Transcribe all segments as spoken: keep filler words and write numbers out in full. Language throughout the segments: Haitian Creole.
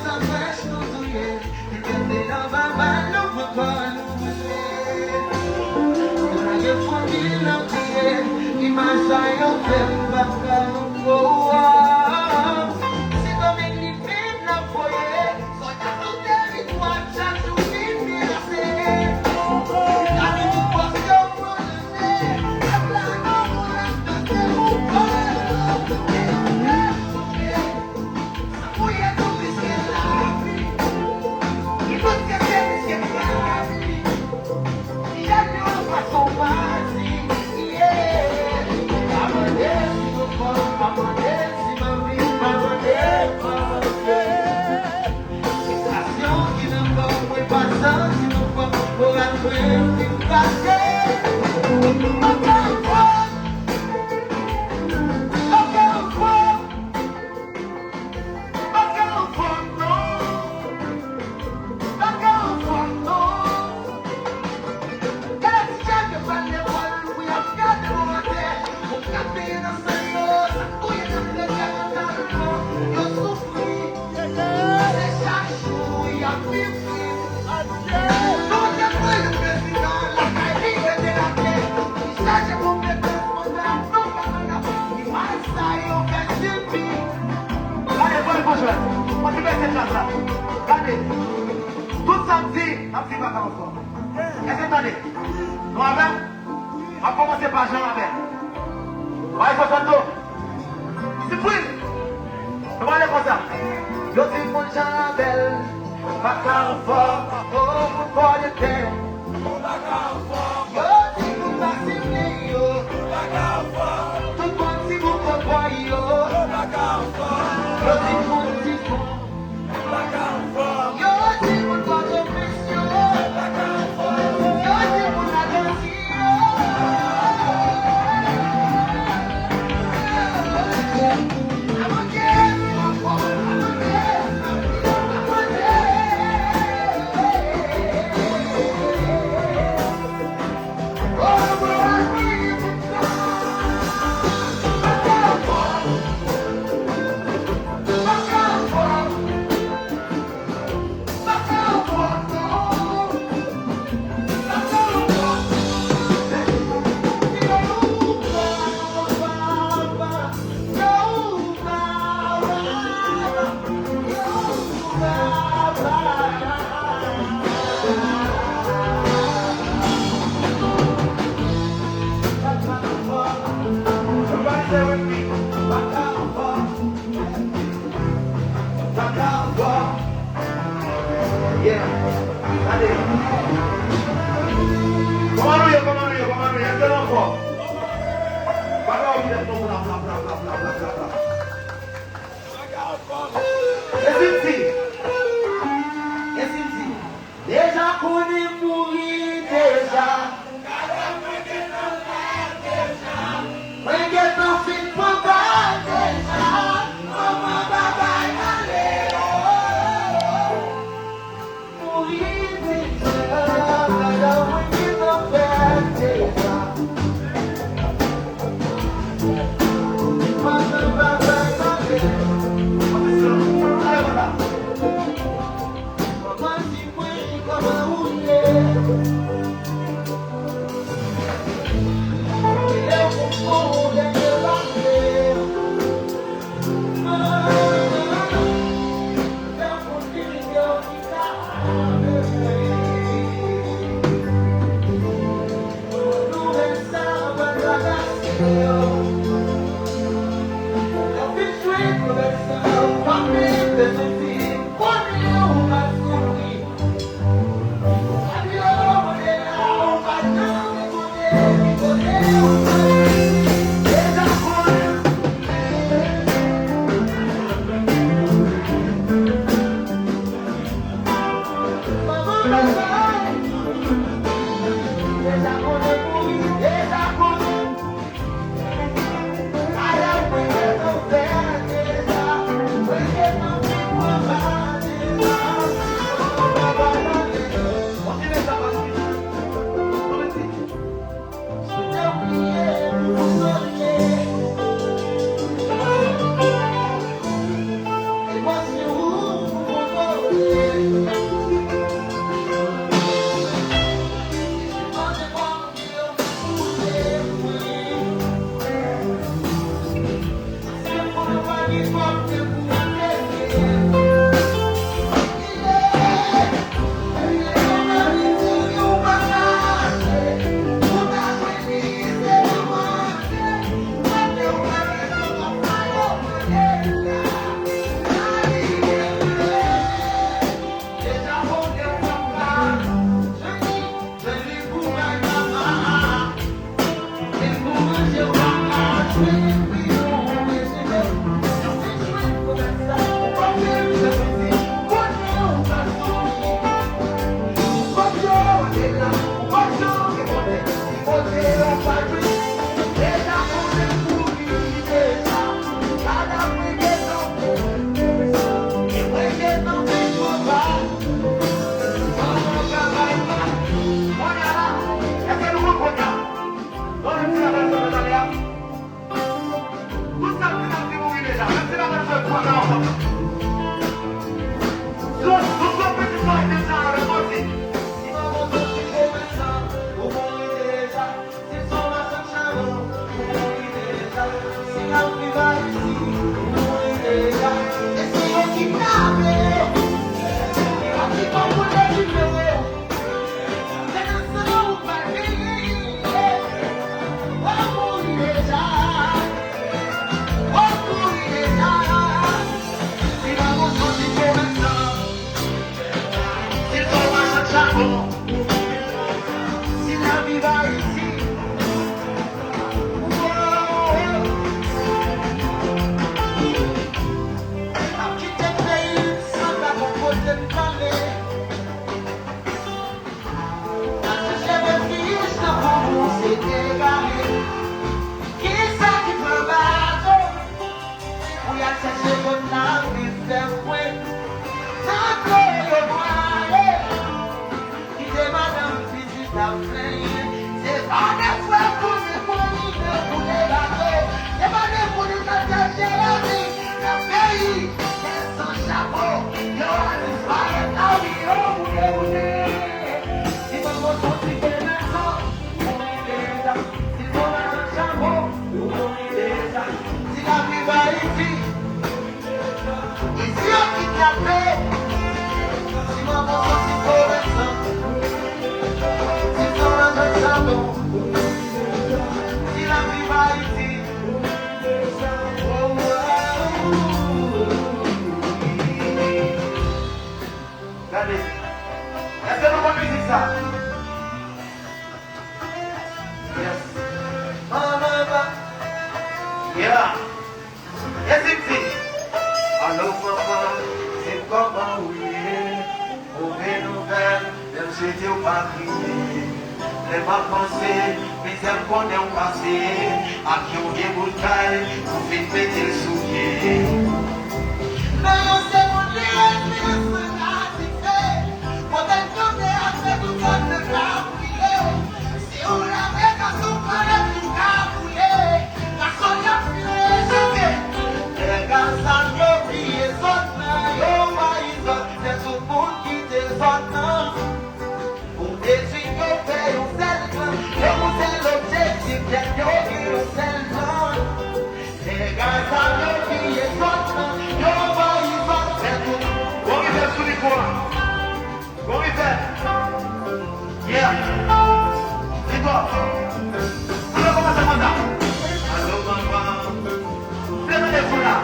Anpèch nou touye, li rete anba bal nou pran kò nou boule. Lage fanmi l nan priye, imaj sa yo fè m pa ka ankò. Sendomeng li vin nan foye, sòlda sou teritwa chak jou vin menase. Gade tout pòs yo pran lane, ak la mò moun ap danse pou kò yo. Sa mouye tou plis ke lavi. Li plis ke se plis ke lavi. Li jan li yon fason pati. Yeah. Pa mande si nou fò, pa mande si m anvi, pa mande, pa mande. Frèstrasyon ki nan kò mwen pa santi nou fò, moral mwen vin kraze. Ankò yon fwa, ankò yon fwa. Baka anfò non. Baka anfò non. Gade ti chèf yo pral lekòl pou y ap gade nou atè. Moun k ap benye nan san yo, sa touye nan kredi a nan talman yo soufri. Se chak jou y ap viv. Nou te voye prezidan lakay li rete lakay. Li chaje konpetans manda nou pa manda. Imaj sa yo fè sibi. Gade, pran pòch la. Mwen ki bese klas la. Gade. Tout sa m di, m ap di baka ankò. Èske n tande? Nou avè m? M ap kòmanse pa Jan Rabèl. Bay fò santo. Sipriz. Nou pale konsa. Yo di moun Jan Rabèl pa ka anfòm. Oh, pou kò de tè. Yo di moun pa sible yo. Tout moun ti bout kòkòy yo. Yo di moun ti fon. Yo di moun Pòtoprens yo. Yo di moun Ladansi yo. Yeah. Gade. Kòman nou ye, kòman nou ye, kòman nou ye? Èske nou anfòm? Bagay yo ki fè nou la, la, la. E si m di, e si m di, deja konnen mouri deja. Mwen gentan fin pran bal deja. Manman pa bay ale, oh, oh, oh. Mouri deja, gade mwen gentan pèdi deja. Manman pa bay ale. Manman di mwen kòman ou ye. Lè ou konprann ou dènye lane. Yo te pale. Al chèche refij nan pou se egare. Kisa ki pran bato? Pou y al chèche kot lavi fè fre. Tankou yo prale. Kite madanm pitit ap plenyen. Se pa de frè pou li, pou li te boule bato. Se pa de pou li te chèche lavi nan peyi. Kè san chapo, yo a disparèt nan ri yo, boule, boule. Si manman soti Benato, ou mouri deja. Si manman nan chapo, ou mouri deja. Si lavi va isi, isi yo kidnape. Si manman soti Florence, si manman nan chapo, si lavi va isi, Gade. Èske nou konn mizik sa? Yes. Manman, yeah. Yes, it is. Alo, manman, di m kòman ou ye? Move nouvèl, men m swete w pa kriye. Lè m ap panse mizè m konnen w pase, ak yon vye bout kay pou fin mete l sou pye. Nan yon segonn, li retire san nan dife. Kote l kanpe a, se tout zòn nan ka brile. Si w lave gason, pale tou ka boule. Gason y ap file chante. Nèg a zam yo piye zòn nan, yo anvayi zòn, se tout moun kite zòn nan. Pou detwi yo fè yon sèl plan, yo pou sèl objektif, tèt yo gen yon sèl plan. Nèg a zam yo piye zòn nan, yo anvayi zòn, fè tout. Bon, rive sou mikwo a. Bon, rive. Yeah. Hip hop. Ann kòmanse konsa. Alo, manman. Fè tande foul la.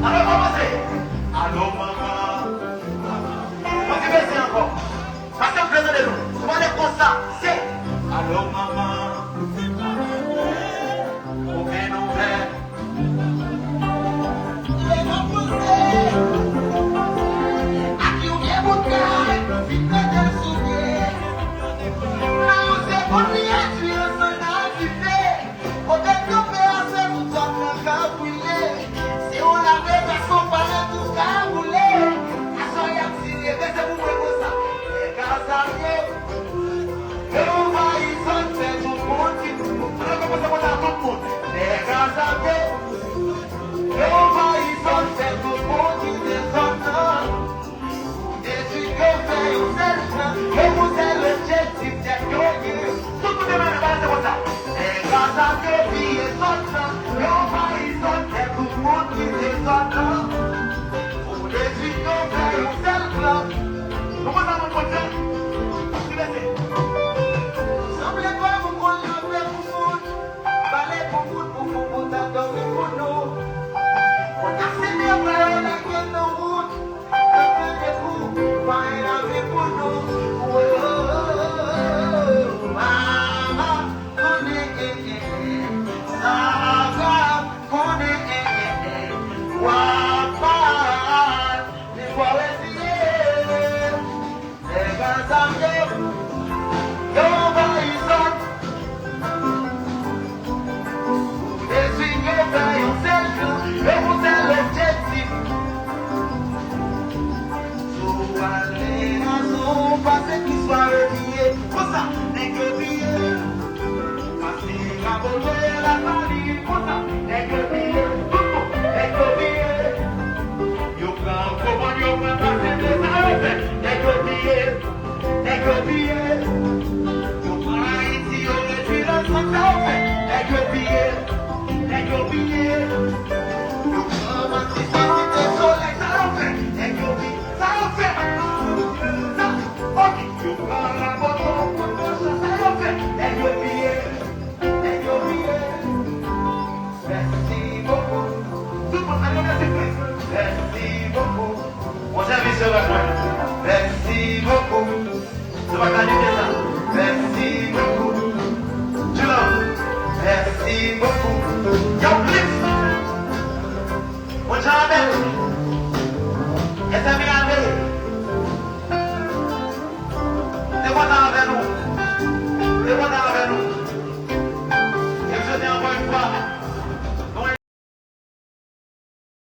Alo, kòmanse. Alo, manman. Mwen ki bese ankò. Pase m vle tande nou. Nou pale konsa. Se. Alo, manman. Ou gen nouvèl? Lè m ap panse ak yon vye bout kay, fin mete l sou pye. Nan yon segonn, li retire san nan dife. Kote kanpe a, se tout zòn nan ka brile. Si w lave gason, pale tou ka boule. Aswè y ap tire, men se pou mwen konsa. Nèg a zam yo, yo anvayi zòn, fè tout moun ki, ann kòmanse konsa, tout moun. Nèg a zam yo, yo anvayi zòn, fè tout moun kite zòn nan. Pou detwi yo fè yon sèl plan, yo pou sèl objektif, tèt yo gen. Tout moun te mande, balanse konsa. Nèg a zam yo piye zòn nan, yo anvayi zòn, fè tout moun kite zòn nan. Pou detwi yo fè yon sèl plan. Nou konn sa moun konn fè? Ki bese? Sanble kòm ou konn lave pou moun, pale pou moun, pou fon moun ta dòmi pou nou. Ou ta sede vre yo lage nan wout. Mama, konnen, sa va, konnen, w ap bat, men fò w eseye. Nèg a zam yo, yo anvayi zòn. Pou detwi yo fè yon sèl plan, yo pou sèl objektif. Sou ale nan zon pase ki sware piye. Konsa, nèg yo piye. Pase rabote la pali. Konsa, nèg yo piye. Tout bon, nèg yo piye. Yo pran gwo mòn, yo pran pase de sa yo fè. Nèg yo piye. Nèg yo piye. Yo pran Ayiti, yo redwi nan sant sa yo fè. Nèg yo piye. Nèg yo piye. Yo pran Matis, Site Solèy, sa yo fè. Nèg yo piye. Sa yo fè. Sa, ok. Yo pran Raboto, Pòtoprens, sa yo fè. Nèg yo piye. Nèg yo piye. Mèsi bokou. Tout moun, ann remèsye plis. Mèsi bokou. Bon sèvis yo rann mwen. Mèsi bokou. Se pa kalite